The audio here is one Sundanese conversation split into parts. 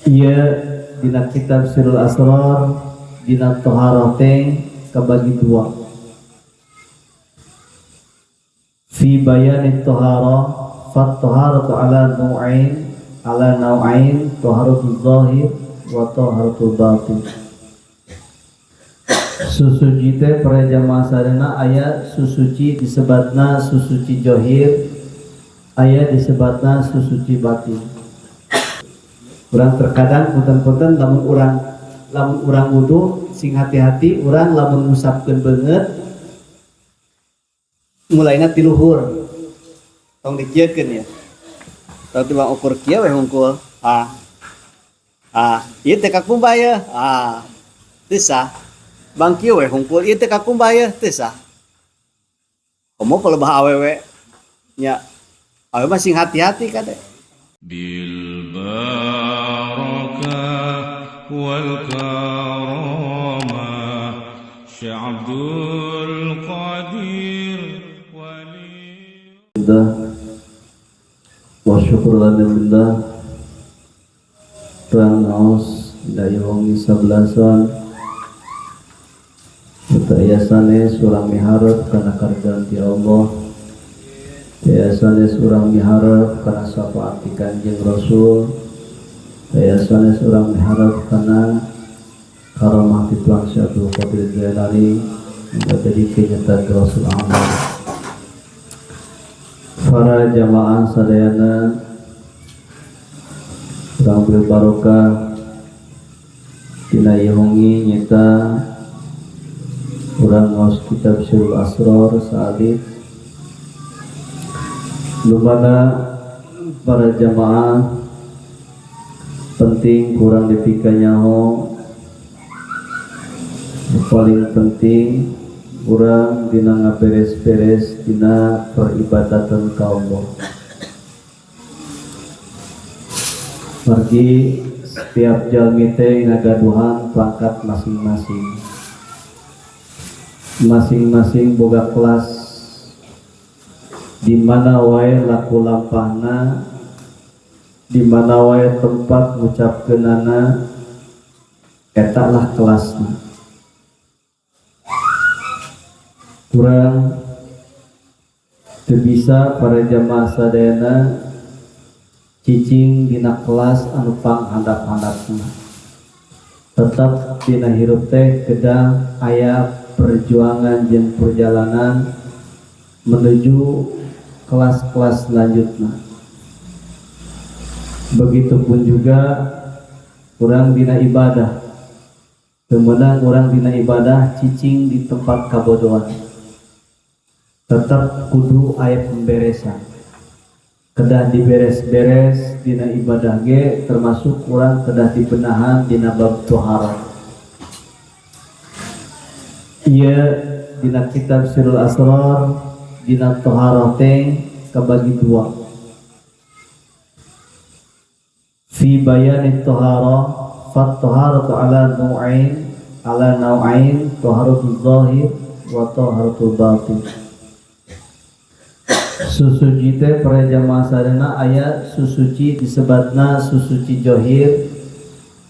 Ieu dina kitab Sirrul Asrar dina thaharah teh kabagi dua. Fi bayanit thaharah fat thaharatu ala nau'ain ala nau'ain thaharatul zahir wa thaharatul batin. Susuci teh para jamaah sadayana aya susuci disebatna susuci zahir, aya disebatna susuci batin. Urang terkadang punten-punten lamun urang wudu sing hati-hati urang lamun ngusapkeun beungeut mulaina ti luhur. Tong dikieukeun ya. Tong timbang ukur kieu we hungkul. Ah. Ah, ieu teh kakumbah ye. Ah. Teu sah. Bang kieu we hungkul ieu teh kakumbah ye, teu sah. Komo pelebah awewe nya. Awewe mah sing hati-hati kade. Bil barakah wal karamah Syekh Abdul Qadir wali wa syukur lillah terang ngaos daya wengi sabelasan teu sanes urang miharep kana karidhoan ti Allah, teu sanes urang miharep kana syafaat ti Kanjeng Rasul, teu sanes urang miharep kana karamah ti Tuan Syekh Abdul Qadir Jailani jadi kenyataan Rasul Ahmad. Para jamaah sadayana urang bil barokah dina ieu wengi nyata urang ngaos kitab Sirrul Asrar saalit lumana para jamaah penting kurang dipikanyaho paling penting urang dina ngaberes-beres dina peribadatan ka Allah. Margi setiap jalmi teh ngagaduhan pangkat masing-masing. Masing-masing boga kelas di mana wae laku lampahna, di mana wae tempat ngucapkeunana, eta lah kelasna. Kurang teu bisa para jamaah sadayana cicing dina kelas anu panghandap-handapna. Tetap dina hirup teh kedah aya perjuangan jeung perjalanan menuju kelas-kelas selanjutnya. Begitupun juga urang dina ibadah. Kemenang urang dina ibadah cicing di tempat kabodohan. Tetap kudu aya pemberesan. Kedah diberes-beres dina ibadah ge termasuk urang kedah dibenahan dina bab thaharah. Ieu dina kitab Sirrul Asrar dina thaharah teh kabagi dua. Fi bayanit thaharah fat thaharatu ala nau'ain ala nau'ain thaharatul zahir wa thaharatul batin. Susuci teh para jamaah sadayana aya susuci disebatna susuci zahir,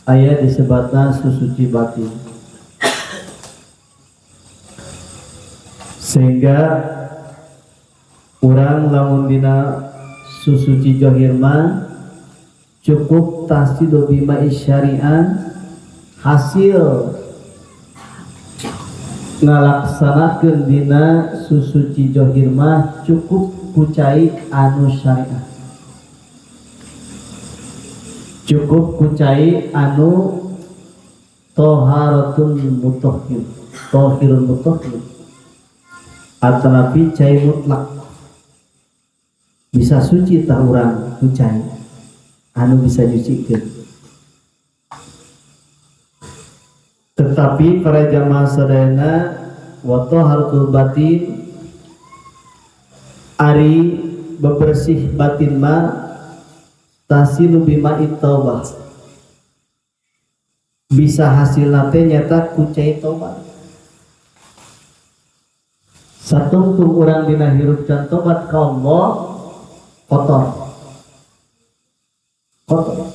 aya disebatna susuci batin. Sehingga urang lamun dina susuci zahir mah cukup tasdidu bima syariah hasil ngalaksanakeun dina susuci zahir mah cukup ku cai anu syariah, cukup ku cai anu taharatun mutahhir, tahirun mutahhir, atanapi cai mutlak bisa suci tah urang ku cai anu bisa nyucikeun. Tetapi para jamaah sadayana wa taharatul batin ari bebersih batin mah tasilu bima taubah, bisa hasilna teh nyata ku cai tobat. Satungtung urang dina hirup can tobat ka Allah kotor. Kotor.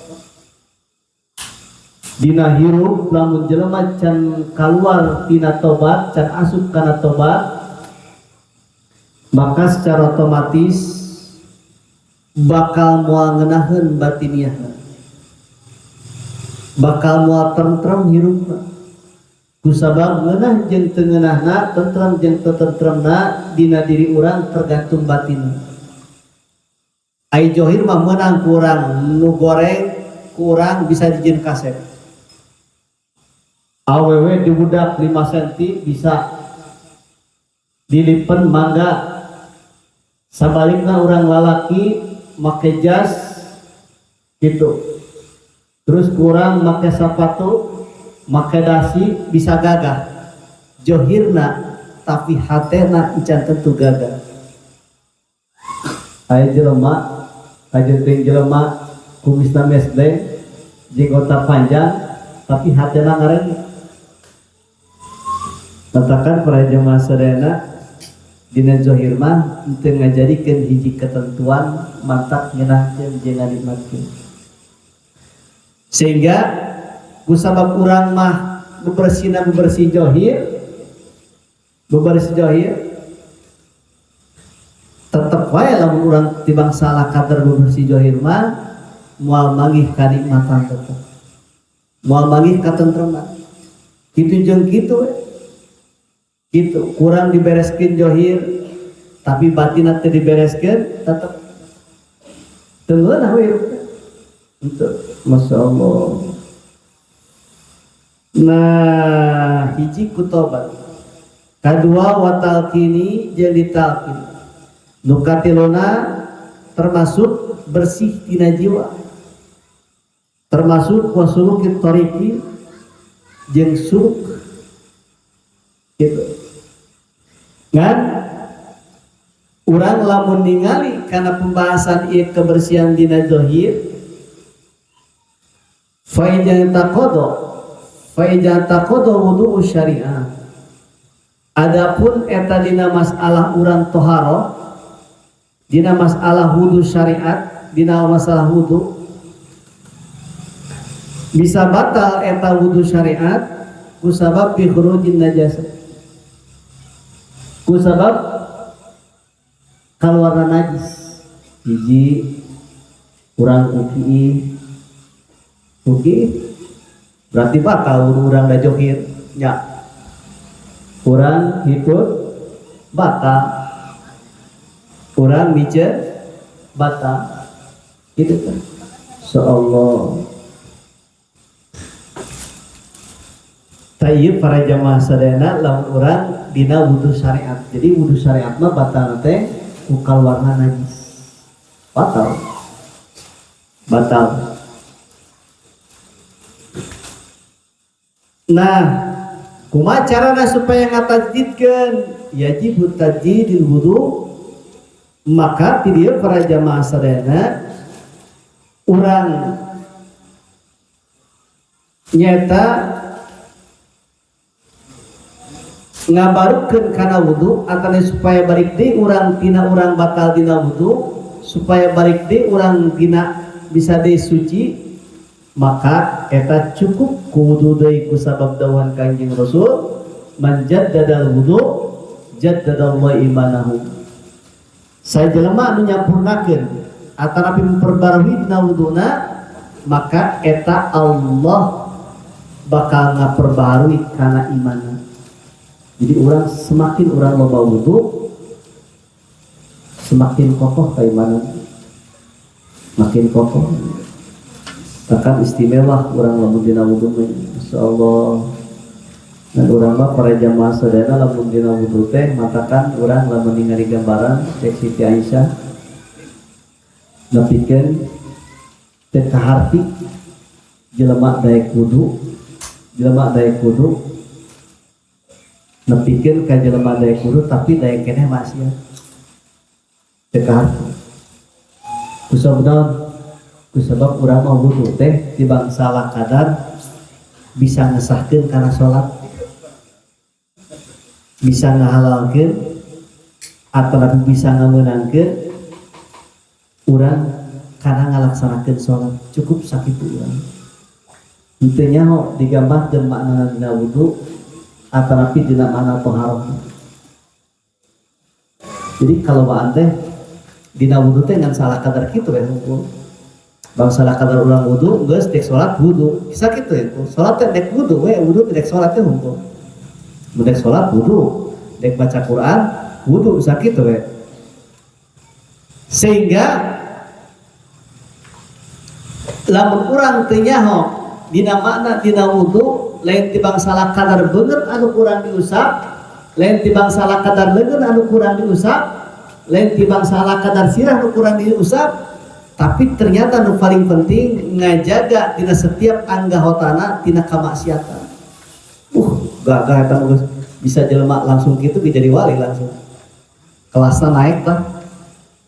Dina hirup lamun jelema can kaluar tina tobat, can asup kana tobat, maka secara otomatis bakal moal ngeunaheun batiniahna, bakal moal tentrem hirupna. Kusabab ngeunah jeung teu ngeunahna, tentrem jeung teu tentremna dina diri urang tergantung batin. Ai johir mah meunang ku urang nu goreng, ku urang bisa dijieun kasep. Awewe dibudak 5 senti bisa dilipen mangga. Sabalikna urang lalaki make jas gitu, terus kurang make sepatu, make dasi bisa gagah johirna, tapi hatena encan tentu gagah. Aya jelema kajenting jelema kumisna mesdeng, jenggotna panjang, tapi hatena ngareng. Matakan para jemaah sadayana, dina johir mah teu ngajadikeun hiji ketentuan mantak ngeunahkeun jeung nganikmatkeun. Sehingga kusabab urang mah bebersihna bebersih johir, bebersih johir tetep wae lamun urang tibang salah kadar bebersih johir mah moal manggih kanikmatan, tetep moal manggih katentreman. Kitu jeung kitu we. Gitu kurang dibereskeun johir tapi batinna teu dibereskeun, tetep teu ngeunah we hirup teh. Henteu, Masya Allah. Nah, hiji ku tobat, kadua watalkini jeung ditalkin, nu katiluna termasuk bersih tina jiwa, termasuk wasulukit thoriqi jeung suluk gitu kan. Urang lamun ningali karena pembahasan ieu kebersihan dina zahir, fa iza taqado wudu syariah. Adapun eta dina masalah urang toharo, dina masalah wudu syariat, dina masalah wudu bisa batal eta wudu syariat kusabab bi khurujin najasa, kusabab kaluarna najis. Hiji urang uki uki berarti batal wudu urang da johir nya. Urang hitut batal, urang miceun batal, gitu kan. Insyaallah. Tayyib para jamaah sadayana, lamun urang dina wudu syariat. Jadi wudu syariat mah batal teh ku kaluarna najis. Batal. Batal. Nah, kumaha carana supaya ngatajdidkeun? Yajibu tajdidil wudu. Maka ti dieu para jamaah sadayana urang nyata ngabarukeun kana wudu atana supaya balik deui urang tina urang batal dina wudu, supaya balik deui urang dina bisa deui suci, maka eta cukup ku wudu deui ku sabab dawuhan Kangjeng Rasul, man jaddadal wudu jaddadallahu imanahu. Saya jelema anu nyampurnakeun atanapi memperbarui dina wuduna, maka eta Allah bakal ngaperbarui kana imanna. Jadi orang semakin orang loba wudu, semakin kokoh keimanan, makin kokoh. Bahkan istimewa orang lamun dina wudu mah, insyaallah. Dan urang mah para jamaah sadayana lamun dina wudu teh matakan urang lamun ningali gambaran cek Siti Aisyah nepikeun teh kaharti jelema daek wudu, jelema daek wudu nepikeun ka jelema daek wudu tapi daek keneh maksiat, teu kaharti. Kusabab naon? Kusabab urang mah wudu teh tibang salah kadar bisa ngesahkeun kana salat, bisa ngahalalkeun atau bisa ngameunangkeun urang kana ngalaksanakeun salat, cukup sakitu urang. Henteu nyaho digambarkeun makna dina wudu atanapi dina makna thaharah. Jadi kalau baan teh dina wudu teh ngan salah kadar kitu we hungkul. Bang salah kadar urang wudu geus dek salat wudu. Bisa kitu ya. Salat teh dek wudu we, wudu teh dek salat teh hungkul. Mun dek salat wudu, dek baca Quran wudu, bisa kitu we. Sehingga lamun urang teu nyaho dina makna dina wudu, lain tibang salah kadar beungeut anu kurang diusap, lain tibang salah kadar leungeun anu kurang diusap, lain tibang salah kadar sirah anu kurang diusap, tapi ternyata nu paling penting ngajaga dina setiap anggahotana tina kamaksiatan. Gagah eta geus bisa jelema langsung kitu jadi wali langsung. Kelasnya naik lah.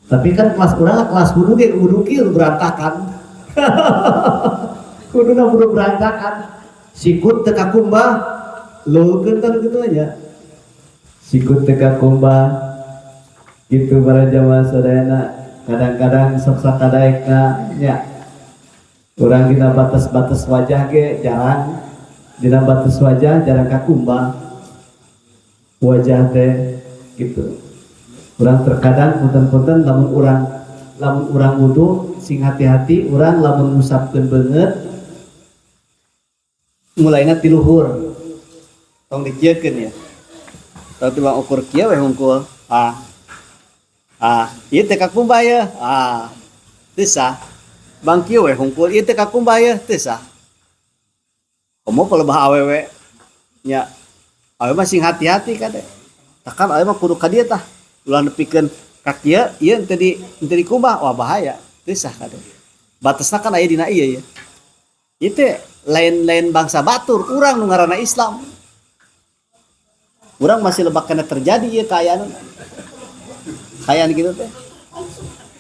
Tapi kan kelas urang kelas wudu ge wudu kieu berantakan. Kuduna wudu berantakan. Sikut teu kakumbah, leukeun kan gitu aja. Sikut teu kakumbah. Gitu para jamaah sadayana, kadang-kadang sok sakadaekna nya. Urang dina batas-batas wajah ge jarang, dina batas wajah jarang kakumbah. Wajah teh gitu. Urang terkadang punten-punten lamun urang wudu sing hati-hati, urang lamun ngusapkeun beungeut mulaina ti luhur. Tong dikieukeun ya. Tong tibang ukur kieu we hungkul. Ah. Ah, ieu teh kakumbah ye. Ah. Teu sah. Bang kieu we hungkul ieu teh kakumbah ye, teu sah. Komo pelebah awewe nya. Awewe mah sing hati-hati kade. Takan awewe mah kudu ka dieu tah. Ulah nepikeun ka kieu, ieu henteu dikumbah, wah bahaya. Teu sah kade. Batasna kan aya dina ieu ye. Ieu teh lain-lain bangsa batur, urang nu ngaranna Islam. Urang masih lebak kena terjadi ieu kaayaan. Kaayaan gitu teh.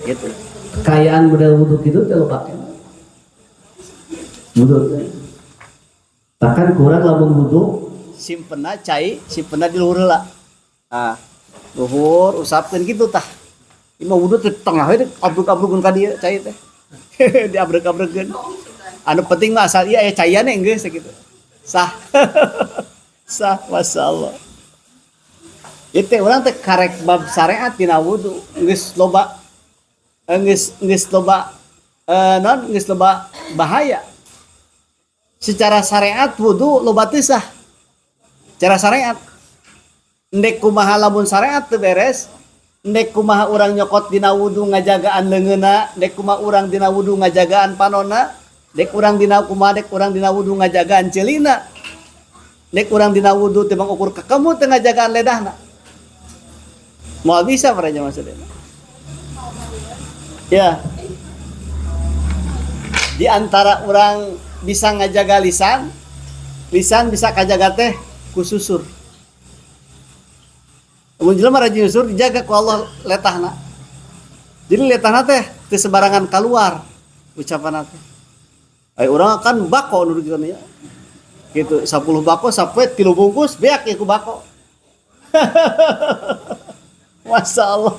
Gitu. Kaayaan model wudu kitu teh lebak kena. Wudu teh. Bahkan kurang lamun wudu simpenna cai, simpenna di luhur heula. Ah, luhur usapkeun kitu tah. Ieu mah wudu teh tengah we abruk-abrukeun ka dieu cai teh. Diabrek-abrekeun. Anu penting mah asal ieu aya caiane geus sakitu. Sah. Sah, masyaallah. Ieu teh urang teh karek bab syariat dina wudu geus loba, geus loba, non geus loba bahaya. Secara syariat wudu loba teu sah. Secara syariat ndek kumaha lamun syariat teu beres, ndek kumaha urang nyokot dina wudu ngajagaan leungeunna, ndek kumaha urang dina wudu ngajagaan panonna, dek urang dina kumaha, dek urang dina wudu ngajagaan ceulina, dek urang dina wudu teu ukur kakemu teu ngajagaan ledahna. Moal bisa para jamaah sadaya. Ya. Di antara urang bisa ngajaga lisan, lisan bisa kajaga teh ku susur. Mun jelema rajin susur dijaga ku Allah letahna. Jadi letahna teh teu sembarangan keluar ucapan teh. Ai urang kan bako nu kitu ya. Gitu 10 bako sampai 3 bungkus beak ya ku bako. Masya Allah.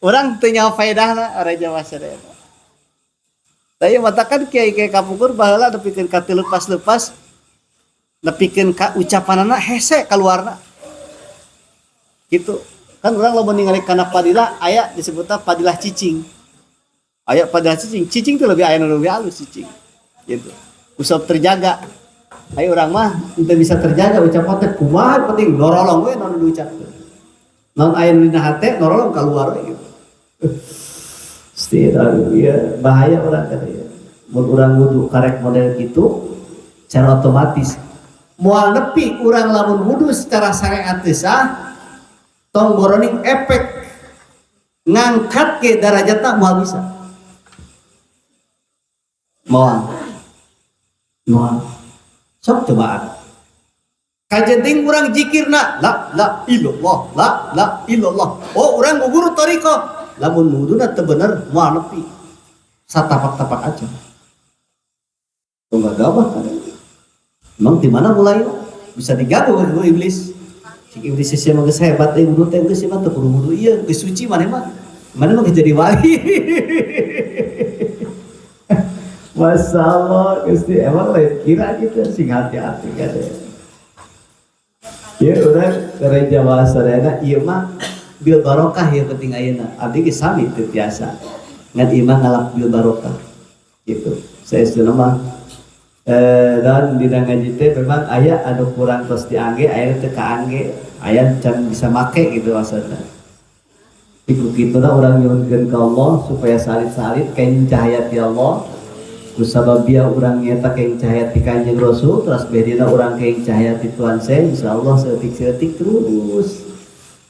Urang teu nyaho faedahna ora jamaah sadaya. Tapi mata kan kiai-kiai kapungkur baheula nepikeun ka teu lepas-lepas, nepikeun ka ucapanana hese kaluarna. Gitu. Kan urang lamun ningali kana padilah aya disebutna padilah cicing. Aya padilah cicing, cicing teh lebih aya nu lebih halus cicing. Gitu. Usap terjaga. Ayo urang mah teu bisa terjaga ucapan teh kumaha penting norolong we naon diucapkeun. Naon aya nu dina hate norolong kaluar we gitu. Tidak, ya, bahaya orang kata ya. Mun urang wudu karek model gitu secara otomatis moal nepi urang lamun wudu secara syariat teu sah, tong boroning efek ngangkat ke darajatna moal bisa. Moal. Moal. Sok cobaan. Kajenting urang zikirna la la illallah la la illallah. Oh urang guru thariqah. Lamun wuduna teu bener moal nepi. Satapak-tapak aja. Tong gagabah kan. Emang di mana mulai? Bisa diganggu ku iblis. Cik iblis sih mah geus hebat euy wudu teh geus mah teu kudu wudu ieu geus suci maneh mah. Maneh mah geus jadi wali. Masya Allah, Gusti emang lain kira gitu, sing hati-hati kan ya. Ya urang keur jamaah sadayana ieu mah bil barokah ya penting ayeuna. Abdi ge sami teu tiasa. Ngan ieu mah ngalap bil barokah. Gitu. Saestuna mah dan dina ngaji teh memang aya anu kurang tos diangge, aya teu kaangge, aya can bisa make gitu maksudna. Iku kituna urang nyuhunkeun ka Allah supaya salit-salit kain cahaya ti Allah. Kusabab bieu urang nyata kain cahaya ti Kanjeng Rasul, terus bedina urang kain cahaya ti Tuan Syekh, insyaallah saeutik-saeutik terus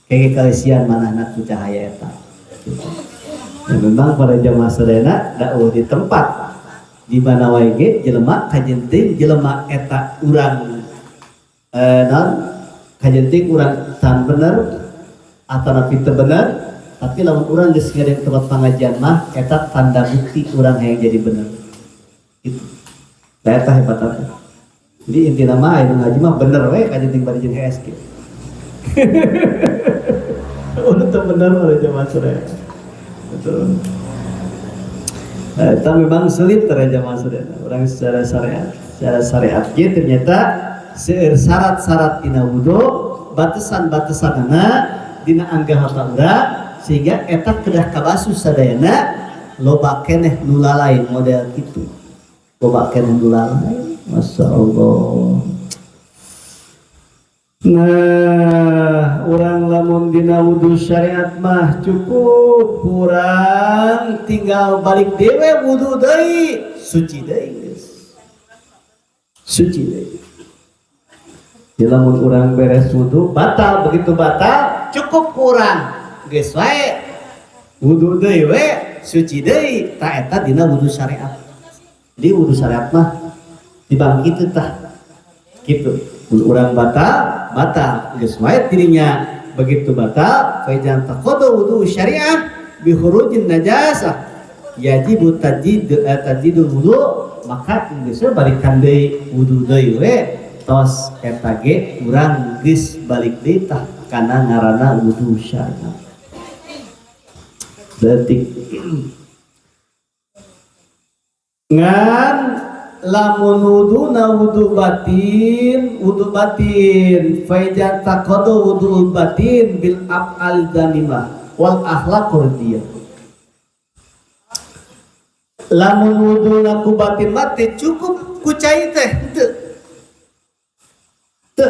kayak kalisian manahna ku cahaya eta. Gitu. Ya, memang pada jamaah sadayana dakwah di tempat di mana wae ge jelema kajenting jelema eta urang naon kajenting urang tan bener atanapi teu bener, tapi lamun urang geus ngadeg tempat pengajian mah eta tanda bukti urang hayang jadi bener. Gitu. Da eta hebat teh. Jadi intina mah anu ngaji mah bener we kajenting bari jeung hees kieu. Udah teu bener pada jamaah sadaya. Betul. Nah, itu memang sulit terjadi jamaah sadaya. Orang secara syariat ge ternyata seueur syarat-syarat dina wudu, batasan-batasanana dina anggahata urang sehingga eta kedah kabasu sadayana loba keneh nu lalai model kitu. Loba keneh nu lalai. Masya Allah. Nah, urang lamun dina wudu syariat mah cukup kurang tinggal balik dewe wudu deui suci deui geus. Suci deui. Jadi lamun urang beres wudu batal, begitu batal cukup kurang geus wae wudu deui we suci deui ta eta dina wudu syariat. Jadi wudu syariat mah dibangkit tah gitu. Mun urang batal, batal geus wae dirinya begitu batal fa idzan taqadu wudu syariah bi khurujin najasah yajibu tajdidul wudu, maka geus balikan deui wudu deui we tos eta ge urang geus balik deui tah kana ngaranna wudu syariah. Detik ngan lamun wuduna wudu batin, wudu batin faida taqadu wudu batin bil af'al dzamimah wal akhlaq radiyah. Lamun wuduna ku batin mah teu cukup ku cai teh henteu. Teu.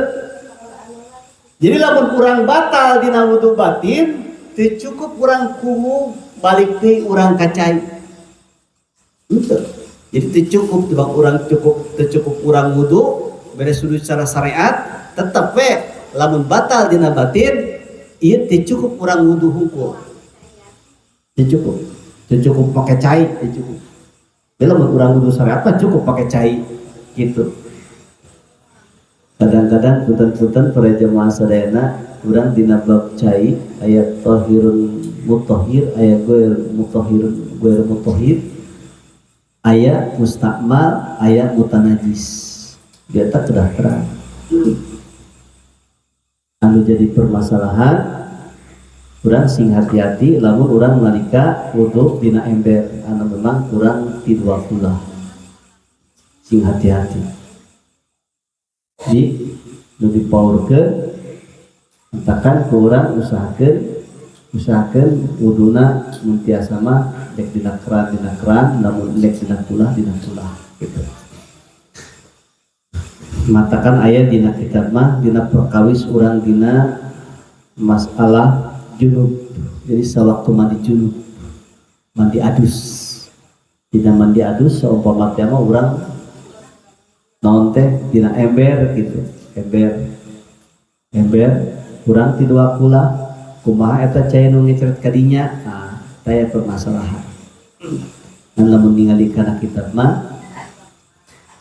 Jadi lamun urang batal dina wudu batin teu cukup urang kumu balik deui urang ka cai. Henteu. Jadi teu cukup tibang urang cukup teu cukup urang wudu beres wudu secara syariat tetep we lamun batal dina batin ieu teu cukup urang wudu hungkul. Teu cukup. Teu cukup pake cai, teu cukup. Jadi lamun urang wudu syariat mah cukup pake cai gitu. Kadang-kadang punten-punten para jemaah sadayana urang dina bab cai aya tahirun mutahhir, aya ghair mutahhirun ghair mutahhir, aya mustakmal, aya mutanajis. Dia tak kedah terang. Anu jadi permasalahan urang sing hati-hati lamun urang nalika wudu dina ember anu memang kurang ti dua kulah. Sing hati-hati. Di nu dipaurkeun entakan ku urang usahakeun wuduna mun tiasa mah dek dina keran dina keran, lamun dek dina kulah dina kulah gitu. Matakan aya dina kitab mah dina perkawis urang dina masalah junub. Jadi sewaktu mandi junub, mandi adus. Dina mandi adus seumpama teh mah urang naon teh dina ember gitu, ember. Ember urang ti dua kulah kumaha eta cai nu ngecret ka dinya? Nah, taya permasalahan. Ngan lamun ningali kana kitab mah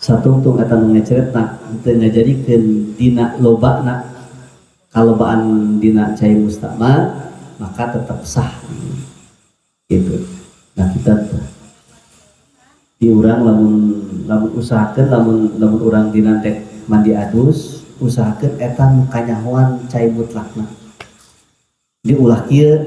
satungtung eta nu ngecretna teu ngajadikeun dina lobana kalobaan dina cai mustakmal maka tetap sah gitu. Nah kita di urang lamun usahakeun lamun urang dina teh mandi adus usahakeun eta nu kanyahoan cai mutlakna. Di ulah kieu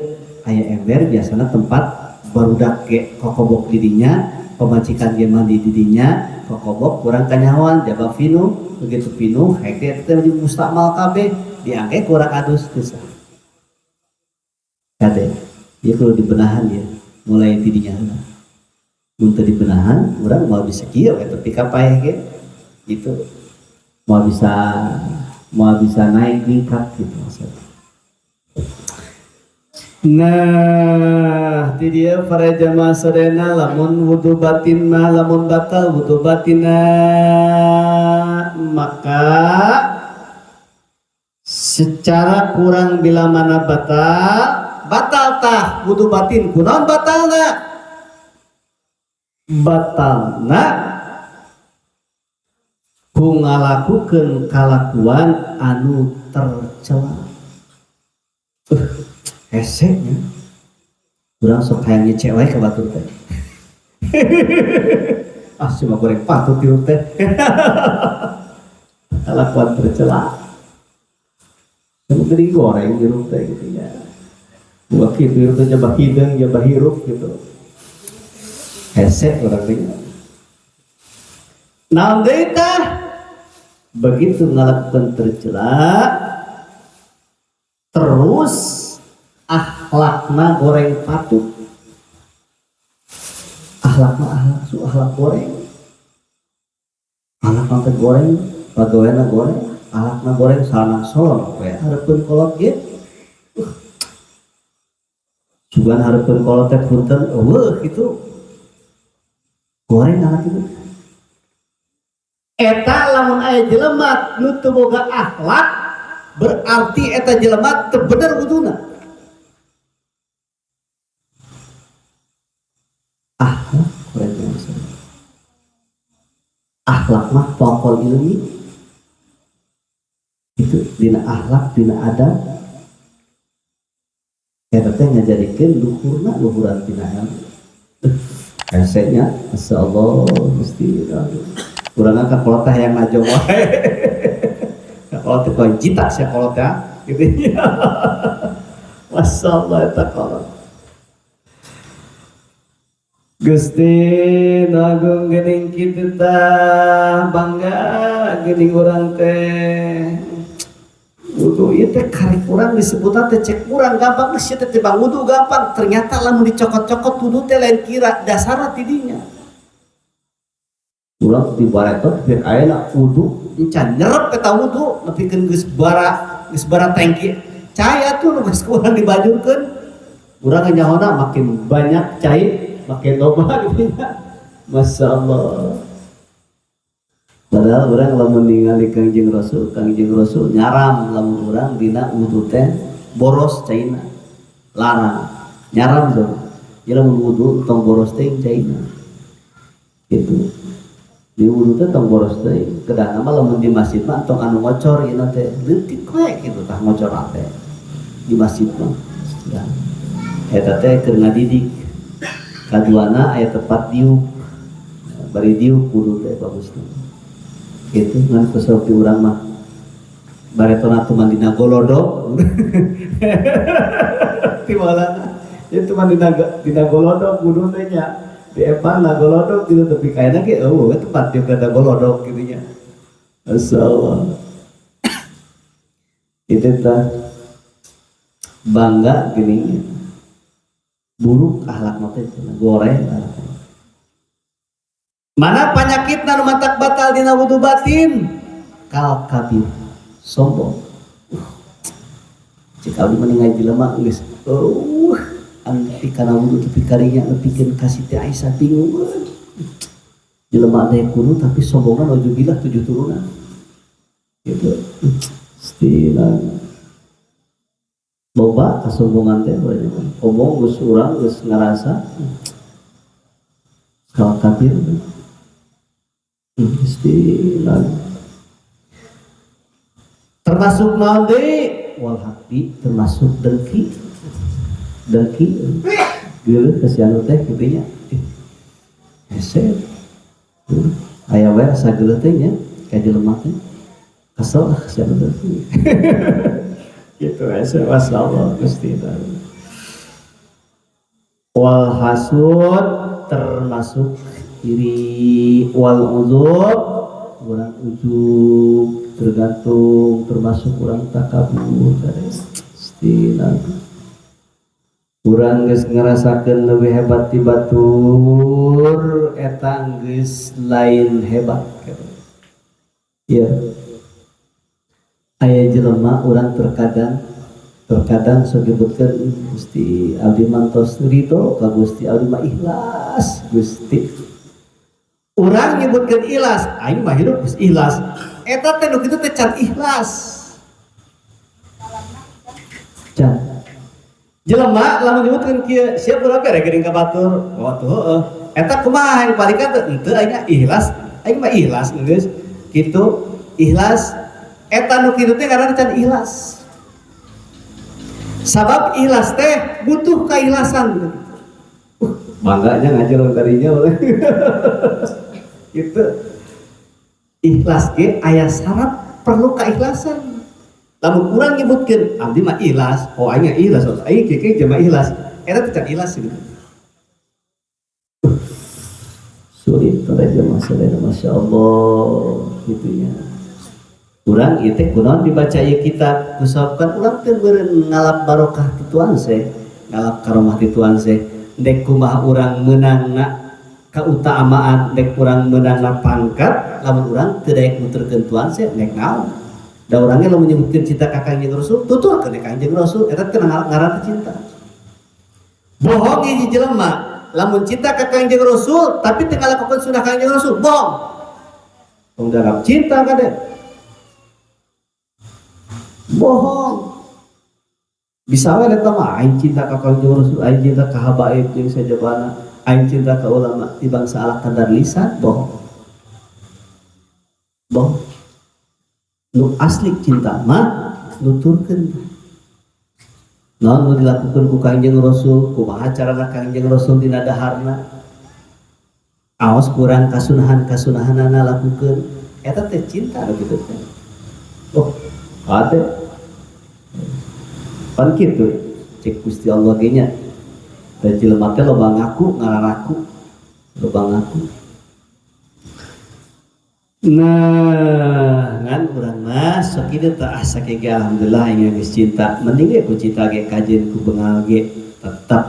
aya ember biasana tempat barudak ge kokobok di dinya pamajikan ge mandi di dinya kokobok kurang kanyahoan jaba pinuh begitu pinuh hek teh teh mustakmal kabeh diangke kurang adus teu sah. Kade ieu kudu dibenahan ya mulai ti dinya heula. Mun teu dibenahan urang moal bisa kieu we tepi ka paeh ge gitu. Moal bisa naik tingkat gitu maksudnya. Nah, di dia para jamaah sadayana lamun wudu batin mah lamun batal wudu batina maka secara kurang bila mana batal batal tah wudu batin kunaon batalna batalna ku ngalakukeun kalakuan anu tercela. Hese nya urang sok hayang nyecek wae ka batur teh. Ah cuma goreng patut tiur teh. Kalakuan tercela. Cuma geuning goreng hirup teh gitu nya. Buat kitu hirup teh jabah hideung jabah hirup gitu. Hese urang teh. Naon deui tah? Begitu ngalakukan tercela terus akhlakna goreng patut. Akhlakna akhlak su akhlak goreng. Akhlakna teh goreng, pagaweana goreng, akhlakna goreng salanang solon we hareupeun kolot ge. Sugan hareupeun kolot teh punten eueuh kitu. Goreng akhlak itu. Eta lamun aya jelema nu teu boga akhlak berarti eta jelema teu bener wuduna. Akhlak kurang maksudnya. Akhlak mah pokok ilmi itu dina akhlak dina adab eta teh ngajadikeun luhurna luhuran dina ilmu. Hese nya masyaallah Gusti urang ka kolot teh hayang najong wae. Ka kolot teh koin cita sia kolot teh gitu nya. Masyaallah eta kolot. Gusti nu agung geuning kitu tah bangga geuning urang teh. Wudu ieu teh karek urang disebutna teh cek urang gampang geus ieu teh tibang wudu gampang ternyata lamun dicokot-cokot wudu teh lain kira dasarna ti dinya. Urang ti baretot biar ayeuna wudu encan nyerep eta wudu nepikeun geus bara tangki cai atuh nu geus kurang dibajurkeun. Urang nyahona makin banyak cai makin loba gitu nya. Masya Allah. Padahal urang lamun ningali Kangjeng Rasul nyaram lamun urang dina wudu teh boros caina. Larang nyaram tuh. Ya lamun wudu tong boros teh caina. Gitu. Di wudu teh tong boros teh kedahna mah lamun di masjid mah tong anu ngocor ieu teh leutik we kitu tah ngocor teh di masjid mah. Ya. Eta teh keur ngadidik. Kaduana aya tempat diuk. Bari diuk wudu teh bagusna. Gitu ngan kusabab di urang mah baretona tuman dina golodog. Timalana ieu tuman dina golodog wudu teh nya. Di epan na golodog gitu tapi kayana ge eueuh we tempat diuk da golodog kitu nya. Masyaallah. Itu tah bangga gini buruk akhlak mah teh goreng akhlak. Mana penyakitna nu matak batal dina wudu batin? Kal kabir, sombong. Cik abdi mah ningali jelema geus anu kana wudu tepi karinya nepikeun ka Siti Aisyah bingung. Jelema teh kudu tapi sombongna nauzubillah 7 turunan. Gitu. Stina. Loba kasombongan teh omong geus urang geus ngarasa kal kabir. Istilah termasuk naon deui wal haqi termasuk dengki dengki geuleuh ka si anu teh kitu nya hese aya we asa geuleuh teh nya ka jelema teh kesel lah ka si anu teh gitu hese masyaallah Gusti wal hasud termasuk Ciri wal uzub urang ujub tergantung termasuk urang takabur Gusti urang geus ngarasakeun leuwih hebat ti batur eta geus lain hebat ya. Aya jelema urang terkadang sok nyebutkeun Gusti abdi mah tos ridho ka Gusti abdi mah ikhlas Gusti. Urang nyebutkeun ikhlas, aing mah hidup geus ikhlas. Eta teh nu kitu teh can ikhlas. Can. Jelema lamun nyebutkeun kieu, siap urang ge geuning ka batur. Oh tuh heueuh. Eta kumaha yang paling teh henteu aing ikhlas, aing mah ikhlas geus. Kitu ikhlas eta nu kitu teh ngaranna can ikhlas. Sabab ikhlas teh butuh keikhlasan. Bangganya ngajar tadinya boleh. Gitu. Ikhlas ge aya syarat perlu keikhlasan. Lamun urang nyebutkeun abdi mah ikhlas, oh aing ikhlas, oh aing kieu mah ikhlas. Eta teh can ikhlas gitu. Sulit aja masalahnya, Masya Allah gitu ya. Urang ieu teh kunaon dibaca ieu kitab kusabkan urang teh beureun ngalap barokah ti Tuan seh, ngalap karomah ti Tuan seh. Dek kumaha urang meunangna kautamaan, dek urang meunangna pangkat, lamun urang teu daek nuturkeun Tuan seh dek naon. Da urang ge lamun nyebutkeun cinta ka Kangjeng Rasul, tuturkeun ka Kangjeng Rasul, eta teh ngaranna cinta. Bohong hiji jelema lamun cinta ka Kangjeng Rasul tapi teu ngalakukeun sunah Kangjeng Rasul, bohong. Tong dianggap cinta kade. Bohong. Bisa we eta mah aing cinta ka Kangjeng Rasul, aing cinta ka habaib jeung sajabana, aing cinta ka ulama di bangsa ala kadar lisan, bohong. Bohong. Nu asli cinta mah nuturkeun. Naon nu dilakukeun ku Kangjeng Rasul, kumaha carana Kangjeng Rasul dina daharna. Aos kurang kasunahan-kasunahanana lakukeun, eta teh cinta kitu teh. Oh, kade. Pan kitu cek Gusti Allah ge nya. Da jelema teh loba ngaku, ngararaku, loba ngaku. Nah, ngan urang mah sok kieu teh ah sakieu ge alhamdulillah aing geus cinta. Mending ge ku cinta ge kajeun ku bengal ge tetep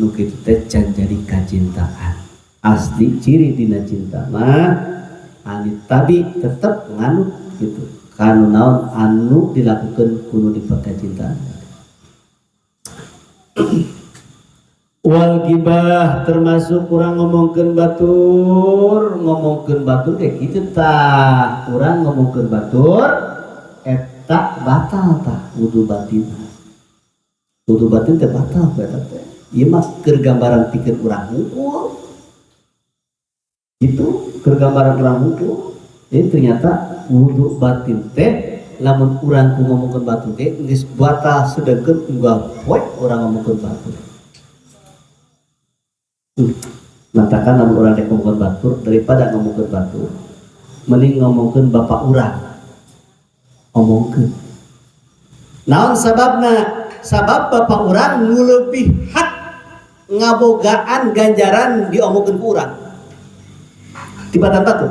nu kitu teh can jadi kacintaan. Asli ciri dina cinta mah anu tabi tetep nganut gitu. Kanu naon anu dilakukeun kudu diperkacintaan. Wal gibah termasuk kurang ngomongkeun batur, ngomongkeun batur kayak gitu tah. Urang ngomongkeun batur eta batal tah wudu batin. Wudu batin teh batal eta teh. Ieu mah keur gambaran pikeun urang hungkul. Itu keur gambaran urang hungkul. Jadi ternyata wudu batin teh lamun urang ku ngomongkeun batur teh geus batal sedengkeun unggal poe urang ngomongkeun batur. Matakan lamun urang rek ngomongkeun batur daripada ngomongkeun batur mending ngomongkeun bapak urang. Omongkeun. Naon sababna? Sabab bapak urang nu leuwih hak ngabogaan ganjaran diomongkeun ku urang tibatan batur.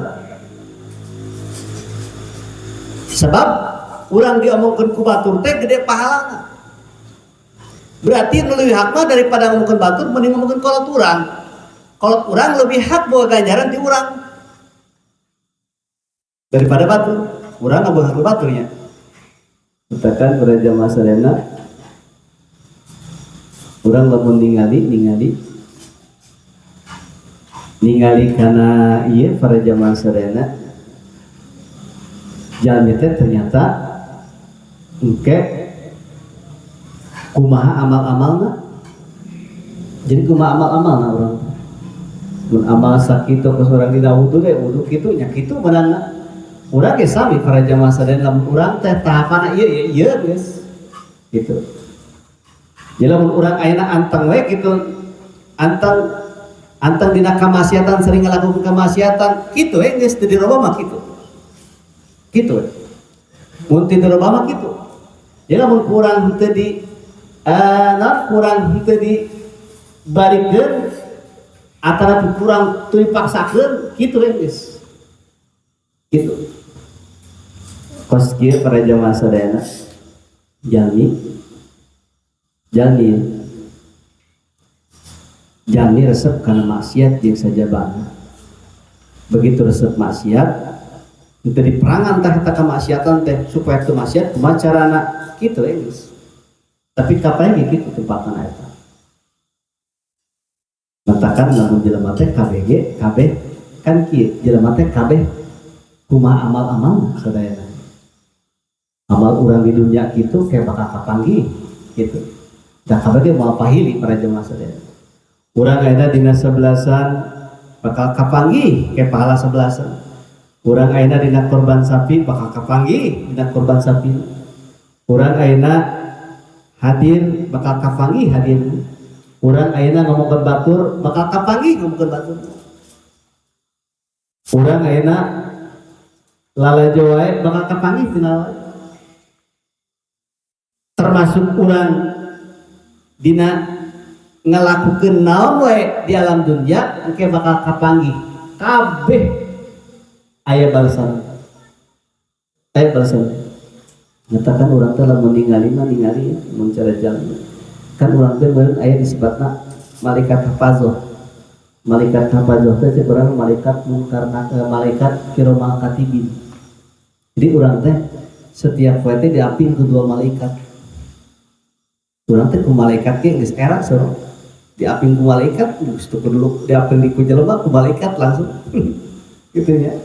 Sebab urang diomongkeun ku batur teh gede pahalana. Berarti nu leuwih hak mah daripada ngomongkeun batur mending ngomongkeun kolot urang. Kolot urang lebih hak boga ganjaran ti urang daripada batur. Urang ngaboga hak baturnya. Katakan pada jamaah sadayana urang lamun ningali kana ieu para jamaah sadayana jalmi teh ternyata engke kumaha amal-amalna. Jadi kumaha amal-amalna urang teh. Mun amal sakitu ka urang dina wudu teh wudu kitu nya kitu meunangna. Urang ge sami para jamaah sadayana lamun urang teh tahapanna ieu ieu ieu geus. Gitu. Jadi lamun urang ayeuna anteng we kitu, anteng dina kamaksiatan sering ngalakukeun kamaksiatan kitu we geus teu dirobah mah kitu. Kitu we. Mun teu dirobah mah kitu. Jadi lamun kurang teu di kurang teu di barikeun Atanapi kurang teu dipaksakeun kitu we geus. Gitu. Kos kieu para jamaah sadayana. Jalmi jalmi jalmi resep kana maksiat jeung sajabana. Begitu resep maksiat, itu diperangan tah eta kemaksiatan teh supaya teu maksiat kumaha carana kitu we geus. Tapi kapan ge kitu tempatna eta. Matakan lamun jelema teh KBG kabeh kan kieu jelema teh kabeh kumaha amal-amal sadayana. Amal urang di dunia kitu kayak bakal kapanggih gitu. Da kabeh ge moal pahili para jemaah sadayana. Urang ayeuna dina sebelasan bakal kapanggih kayak pahala sebelasan. Urang ayeuna dina korban sapi bakal kapanggih dina korban sapi. Urang ayeuna hadir bakal kapanggih hadir. Urang ayeuna ngomongkeun batur bakal kapanggih ngomongkeun batur. Urang ayeuna lalajo wae bakal kapanggih dina lalajo. Termasuk urang dina ngelakukeun naon wae di alam dunia engke bakal kapanggih kabeh aya balasan. Aya balasan. Nyatakan urang teh lamun ningali mah ningali mun cara jalan. Kan urang teh meureun aya disebutna malaikat hafazah. Malaikat hafazah teh cek urang malaikat mungkar malaikat kiromal katibin. Jadi urang teh setiap poe teh diaping ku dua malaikat. Urang teh ku malaikat ge geus era soro. Diaping ku malaikat geus teu kudu diaping di ku jelema ku malaikat langsung. Gitu nya.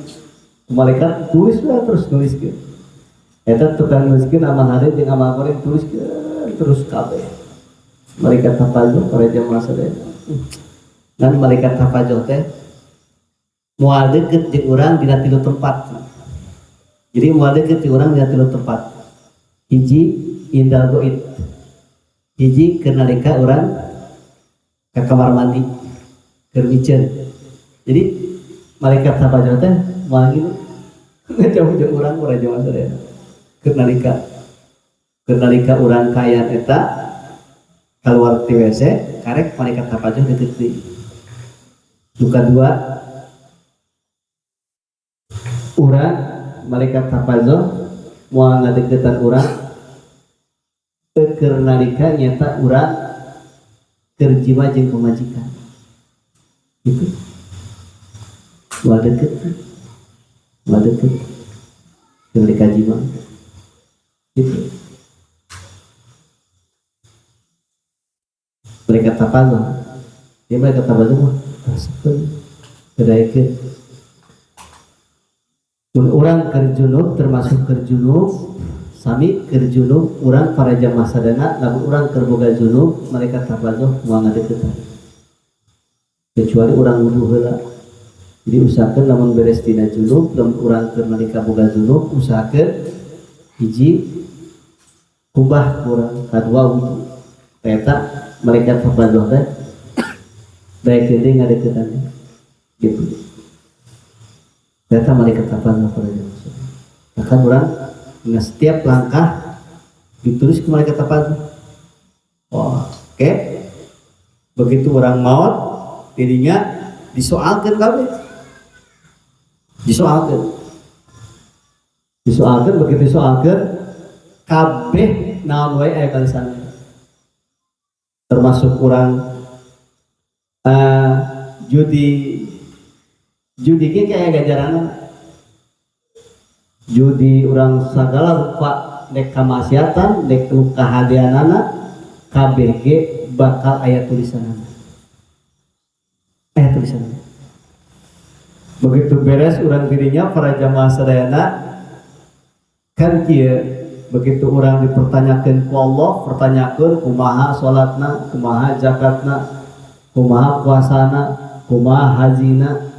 Ku malaikat tulis lah terus nuliskeun. Eta tukang nuliskeun amal hade jeung amal goreng tuliskeun terus kabeh. Malaikat hafazah para jamaah sadaya. Dan malaikat hafazah teh moal deukeut jeung urang dina tilu tempat. Jadi moal deukeut jeung urang dina tilu tempat. Hiji indal goib. Hiji keur nalika urang ka kamar mandi keur miceun. Jadi malaikat hafazah teh moal gitu ngejauh jeung urang para jamaah sadaya. Keur nalika urang kaayaan eta keluar ti WC karek malaikat hafazah deukeut deui. Nu kadua urang malaikat hafazah moal ngadeuketan urang keur nalika nyata urang keur jiwa jeung pamajikan. Gitu. Moal deukeut. Moal deukeut. Keur nalika jiwa. Gitu. Mereka hafazah. Dia mereka hafazah mah resepkeun kedaikeun. Mun urang keur junub termasuk keur junub sami keur junub urang para jamaah sadana lamun urang keur boga junub mereka hafazah moal ngadeuketan. Kecuali urang wudu heula. Jadi usahakeun lamun beres tina junub lamun urang keur nalika boga junub usahakeun hiji kubah urang kadua wudu. Eta malaikat hafazah teh baik deui ngadeukeutan gitu. Eta malaikat hafazah para jamaah. Bahkan urang dina setiap langkah ditulis ke malaikat hafazah. Oh, oke. Okay. Begitu orang maut dirinya disoalkeun kabeh. Disoalkeun. Disoalkeun begitu disoalkeun kabeh naon wae aya balasanna. Termasuk urang judi judi ge kayak ganjaranna. Judi urang sagala rupa dek kamaksiatan dek nu kahadeanana kabeh ge bakal aya tulisanana. Aya tulisanana. Begitu beres urang dirinya para jamaah sadayana kan kieu begitu urang dipertanyakeun ku Allah, pertanyakeun kumaha salatna, kumaha zakatna, kumaha puasana, kumaha hajina.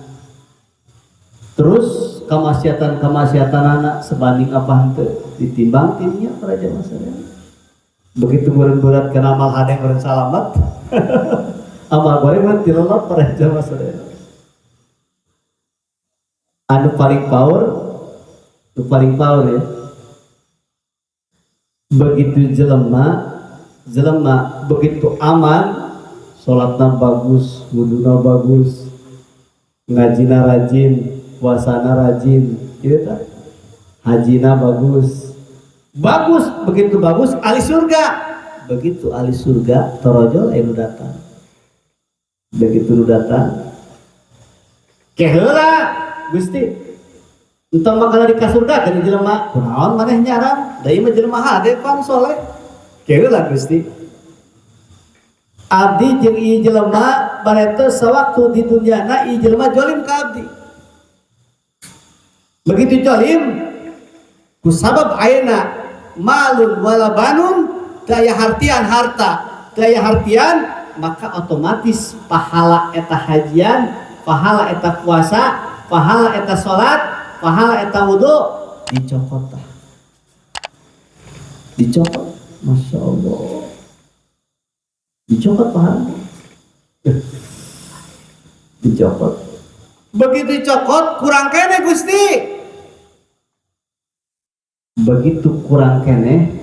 Terus kamaksiatan-kamaksiatanana sebanding apa henteu ditimbang timnya para jamaah sadayana. Begitu meureun berat kana amal hade meureun salamet. Amal goreng meureun tilelep para jamaah sadayana. Anu paling power, anu paling power ya. Begitu jelema, jelema begitu aman Salatna bagus, wuduna bagus, ngajina rajin, puasana rajin, gitu tah. Hajina bagus. Bagus, begitu bagus ahli surga. Begitu ahli surga torojol anu datang. Begitu nu datang keheula Gusti. Entong bakal di kasurga kana jelema, kunaon maneh nyaram? Da ieu mah jelema hade pan soleh. Keheula Gusti. Abdi jeung ieu jelema bareto sawaktu di dunyana ieu jelema jolim ka abdi. Begitu jolim kusabab ayeuna malun wala banun daya hartian harta, daya hartian maka otomatis pahala eta hajian, pahala eta puasa, pahala eta salat, pahala eta wudu dicokot tah. Dicokot, Masya Allah. Dicokot pahala. Dicokot. Begitu dicokot kurang kene Gusti. Begitu kurang kene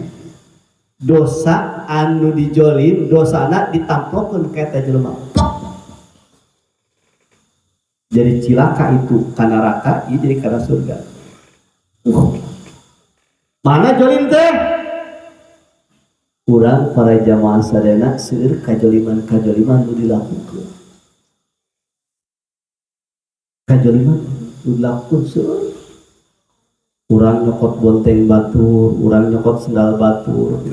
dosa anu dijolim, dosana ditamplokeun ka eta jelema. Plok. Jadi cilaka itu ka neraka, ieu jadi kana surga. Mana jolim teh? Urang para jamaah sadayana seueur kajoliman-kajoliman nu dilakukeun. Kajoliman nu dilakukeun seueur. Urang nyokot bonteng batur, urang nyokot sendal batur.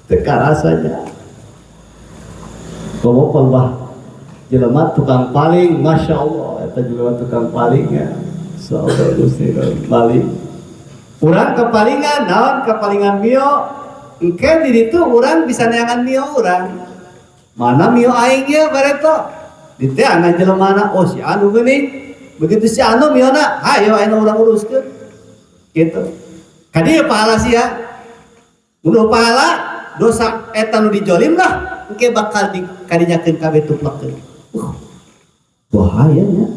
Teu karasanya. Komo bah jelema tukang paling, Masya Allah, eta jelema tukang paling ya. Insyaallah Gusti paling. Urang kepalingan, naon kepalingan mio. Engke di ditu urang bisa neangan mio urang. Mana mio aing ieu bareto? Diteangan jelemana, oh si anu geuning. Begitu si anu miona, hayo ayeuna urang uruskeun. Gitu. Ka dieu pahala sia. Mun pahala dosa eta nu dijolim lah, engke bakal dikadinyakeun kabeh tuplekeun. Bahayanya.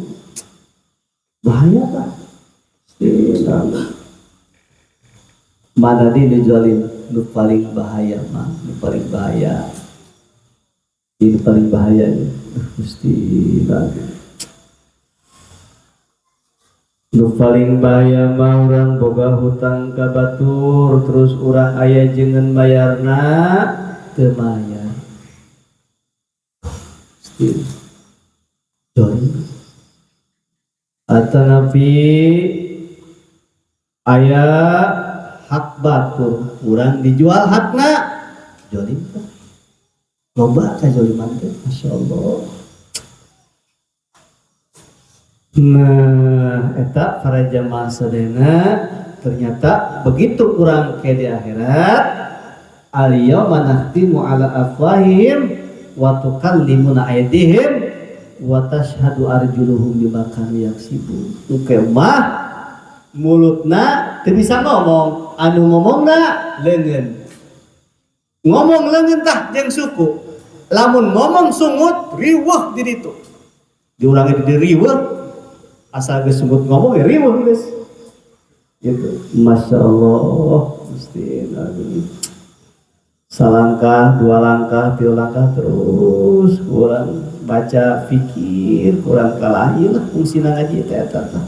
Bahaya tah. Mana di nu jolim nu paling bahaya mah, nu paling bahaya. Ini paling bahaya ya. Gusti lagi. Nu paling bahaya mah urang boga hutang ka batur terus urang aya jenengan bayarna teu mayar. Gusti. Jolim. Atanapi aya hak batur urang dijual hakna jolim teh. Loba kajoliman teh, Masya Allah. Nah, eta para jamaah sadayana ternyata begitu kurang ke di akhirat al yauma nakhtimu ala afwahihim wa tukallimuna aydihim wa tashhadu arjuluhum bima kanu yaksibun. Oke mah mulutna teu bisa ngomong, anu ngomongna leungeun. Ngomong leungeun tah jeung suku. Lamun ngomong sungut riweuh di ditu. Diulangi di riweuh. Asal geus sungut ngomong ya riweuh geus. Gitu. Masya Allah, Gusti Nabi. Salangkah, dua langkah, tiga langkah terus kurang baca fikir, kurang kalah ieu lah fungsina ngaji teh eta tah.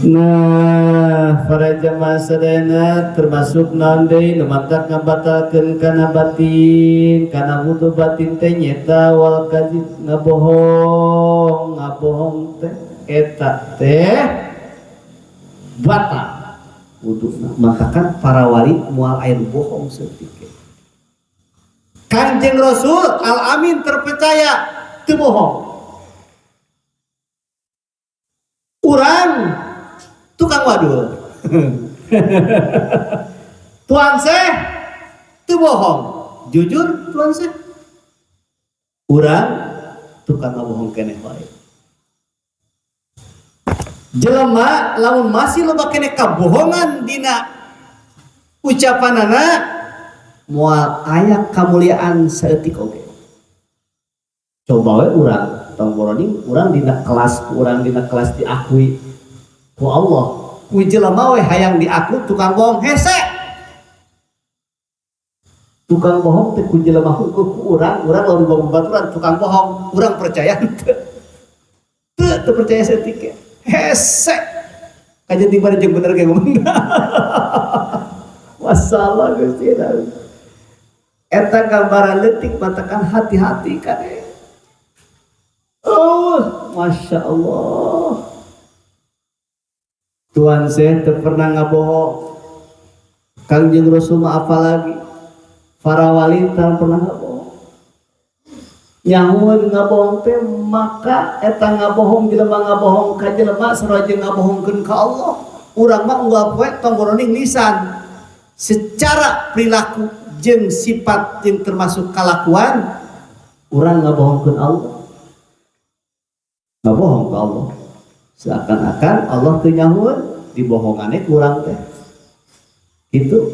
Nah, para jamaah sadayana termasuk naon deui nu matak ngabatalkeun kana batin, kana wudu batin teh nyeta wal kadzib ngabohong, ngabohong teh eta teh batal wuduna. Maka para wali moal aya nu bohong saeutik. Kanjeng Rasul Al Amin terpercaya teu bohong. Urang tukang wadul. Tuan Syekh teu bohong. Jujur Tuan Syekh. Urang tukang ngabohong keneh wae. Jelema lamun masih loba keneh kabohongan dina ucapanana moal aya kamuliaan saeutik oge. Coba we urang tong boroning urang dina kelas, urang dina kelas diakui ku Allah. Ku jelema we hayang diaku tukang bohong hese. Tukang bohong teh ku jelema hungkul ku urang, urang lamun babaturan tukang bohong, urang percaya henteu. Teu teu percaya saeutik ge. Hese. Kajeun ting jeung bener ge ngomong. Masalah Gusti. Eta gambaran leutik matakan hati-hati kade. Oh, Masya Allah. Tuan saya teu pernah ngabohong. Kangjeng Rasul mah apalagi, para wali tak pernah ngabohong. Nyahueun ngabohong teh maka eta ngabohong jelema ngabohong ka jelema sarua jeung ngabohongkeun ka Allah. Urang mah unggal poe tong boroning lisan. Secara perilaku jeung sifat jeung termasuk kalakuan urang ngabohongkeun Allah. Ngabohong ka Allah. Seakan-akan Allah teu nyahueun dibohongane ku urang teh. Gitu.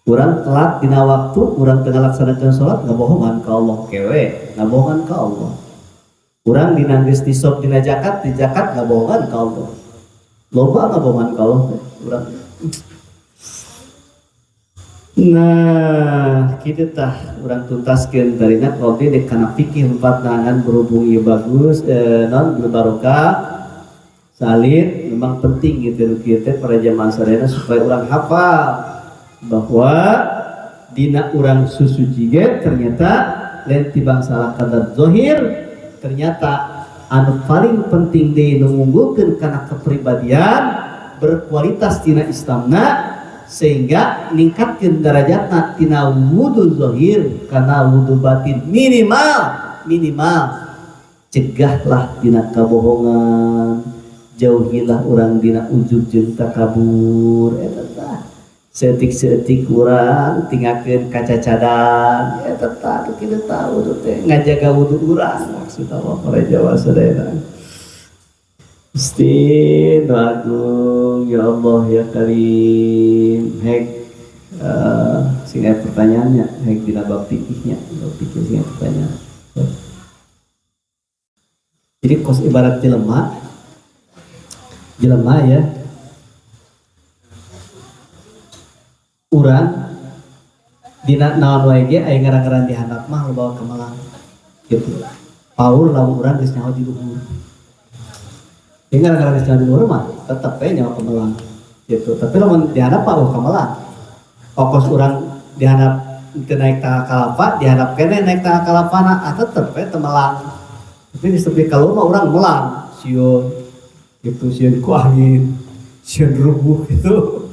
Urang telat dina waktu, urang teu ngalaksanakeun salat ngabohongan ka Allah kewe, ngabohongan ka Allah. Urang dina geus nisab dina zakat, di zakat ngabohongan ka Allah. Loba ngabohongan ka Allah teh urang. Nah, kitu tah urang tuntaskeun tarina kopi dek kana fikih empat nangan berhubung ieu bagus non barokah salin memang penting gitu nu kieu teh para jamaah sadayana supaya urang hafal bahwa dina urang susuci ge ternyata lain tibang salah kadar zahir, ternyata anu paling penting deui nu ngunggulkeun kana kepribadian berkualitas tina Islamna sehingga ningkatkeun darajatna tina wudu zahir kana wudu batin, minimal minimal cegahlah tina kabohongan, jauhilah urang dina ujub jeung takabur. Eta tah seetik-seetik urang tinggalkeun kacacadan, eta tah kita tahu teh ngajaga wudu urang. Maksud Allah para jamaah sadayana. Gusti agung, ya Allah ya Karim, hek sing aya pertanyaannya, hek dina bab fikihnya, bab fikih sing aya pertanyaan. Jadi kos ibarat jelema jelema ya, urang dina naon wae ge aya ngaran-ngaran di handap mah loba kemelang gitu. Paur lamun urang geus nyaho di luhur. Ieu ngaran-ngaran geus nyaho di luhur mah tetep we nyaho kemelang gitu. Tapi lamun di handap mah kemelang. Okos urang di handap teu naik tangga kalapa, di handap keneh naik tangga kalapana, ah tetep we teu melang. Tapi geus tepi ka luhur mah urang melang, sieun gitu, sieun ku angin, sieun rubuh gitu.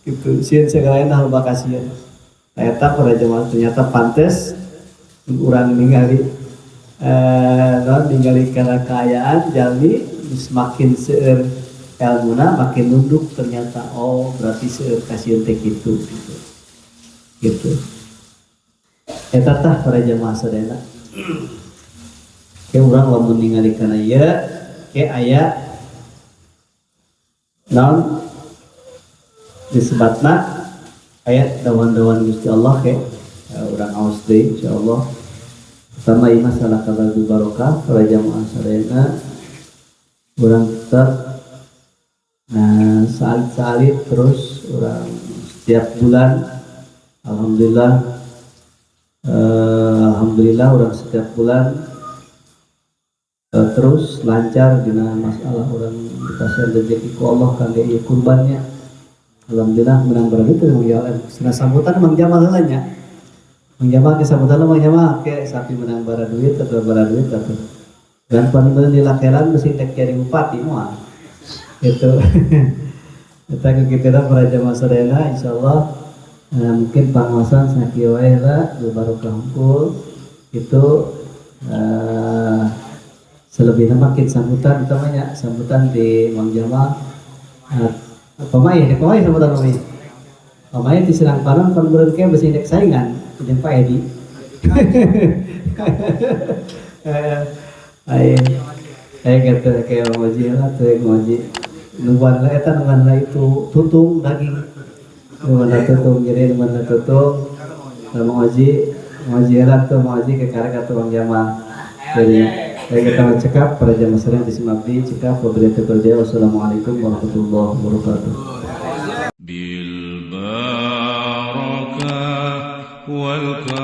Gitu, sieun segala hal bakal sieun. Nah, eta para jemaah ternyata pantes urang ningali non ningali kana kaayaan jalmi semakin seueur elmuna makin nunduk ternyata, oh berarti seueur kasieun teh kitu gitu. Gitu. Eta tah para jemaah sadayana. Ke urang lamun ningali kana ieu ke aya naon disebatna ayat dawan-dawan Gusti Allah ke urang aos deui insyaallah. Pertama ieu masalah kabar barokah para jamaah sadayana, urang tetap nah salit-salit terus urang setiap bulan, alhamdulillah, alhamdulillah urang setiap bulan terus lancar dina masalah urang dipasihan rezeki ku Allah kangge ieu kurbannya. Alhamdulillah menang berarti itu Mang Jamal. Sina sambutan Mang Jamal heula nya. Mang Jamal ke sambutan Mang Jamal ke sapi menang bara duit atau bara duit atau dan paling di lakeran mesti tek jadi bupati moal. Gitu. Eta ke kita para jamaah sadayana insyaallah mungkin pangaosan sakieu wae lah barokah hungkul itu selebihnya makin sambutan utamanya sambutan di Mang Jamal. Pamai, pamai sambutan pamai. Pamai di Serang Panon pan beureun ke besi indek saingan jeung Pak Edi. Ai ai kata kayak Mang Oji lah tuh Mang Oji. Nungguan lah eta nungguan lah itu tutung daging. Nungguan lah tutung jadi nungguan lah tutung. Nah, Mang Oji, Mang Oji lah tuh Mang Oji ke karek atau Mang Jamal. Jadi ya kita mau cekap para jamaah sekalian di Simabdi cekap wabillahi taufiq. Wassalamualaikum warahmatullahi wabarakatuh. Bil barakah. والكرم.